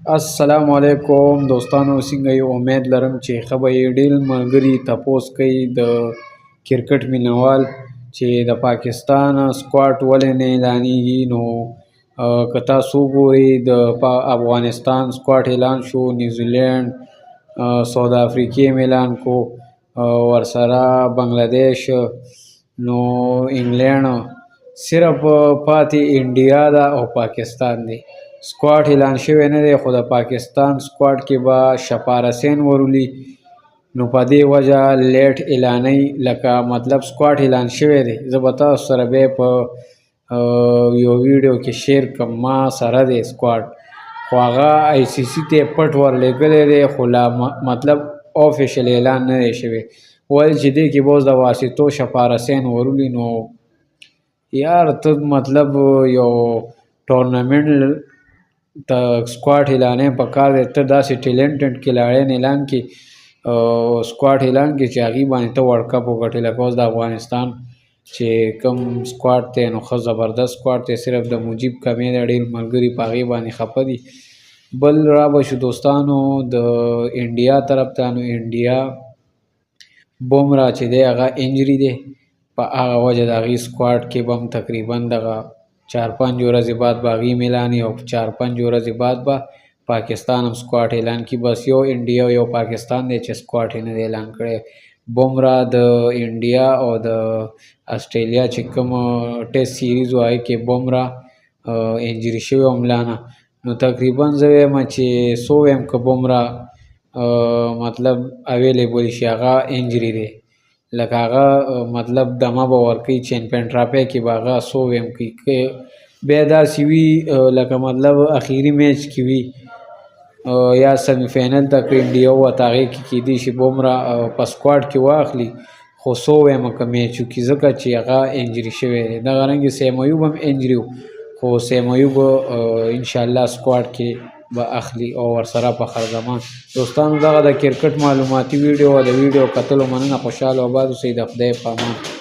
السلام علیکم دوستانو، څنګه یې؟ امید لرم چې ښه به یې. ډېر ملګري تپوس کوي، د کرکټ مینوال، چې د پاکستان سکواډ ولې نه اعلانیږي. نو که تاسو وګورئ، د افغانستان سکواډ اعلان شو، نیوزیلینډ، ساوت افریقې هم اعلان کو، ورسره بنګلادیش، نو انګلینډ، صرف پاتې انډیا ده او پاکستان دی. سکواډ اعلان شوی نه دی، خو د پاکستان سکواډ کې به شپارسین ورولي، نو په دې وجه late اعلانوي. لکه مطلب سکواډ اعلان شوی دی، زه به تاسو سره بیا په یو ویډیو کې share کړم. ما سره دی سکواډ، خو هغه آی سي سي ته پټ ورلېږلی دی، خو لا مطلب official اعلان نه دی شوی. وایي چې دې کې به اوس د واسطو شپارسین ورولي. نو یار، ته مطلب یو ټورنمنټ ته سکواډ اعلانې په کار دی، ته داسې talented کھلاړیان اعلان کړي، سکواډ اعلان کړي چې هغې باندې ته ورلډ کپ وګټې. لکه اوس د افغانستان چې کوم سکواډ دی، نو ښه زبردست سکواډ دی، صرف د مجیب کمی دی. ډېر ملګري په هغې باندې خفه دي. بل را به شو دوستانو د انډیا طرف ته. نو انډیا بومرا چې دی، هغه injury دی، په هغه وجه د هغې سکواډ کې به هم تقریبا دغه 4-5 ورځې بعد به هغې هم اعلان او 4-5 ورځې بعد به پاکستان هم سکواډ اعلان کړي. بس یو انډیا او یو پاکستان دی چې سکواډ یې نه دی اعلان کړی. بومرا د انډیا او د اسټرالیا چې کوم test series و، هغې کې بومرا injury شوی و ملا نه. نو تقریبا زه وایم چې څو وایم، که بومرا مطلب available شي، هغه injury دی، لکه هغه مطلب دمه به ورکوي، چیمپین ټرافي کې به هغه څو وایم کوي. که بیا داسې وي، لکه مطلب اخیری میچ کې وي یا semi final ته که انډیا ووته، هغې کې کیدای شي بومرا په سکواډ کې واخلي، خو څو وایم که میچ وکړي، ځکه چې هغه injury شوی دی. دغه رنګ سیم ایوب هم injury و، خو سیم ایوب انشاءالله سکواډ کې به اخلي او ورسره فخر زمان. دوستانو، دغه د کرکټ معلوماتي ویډیو. د ویډیو کتلو مننه. خوشحاله او آباد اوسئ. د خدای په امان.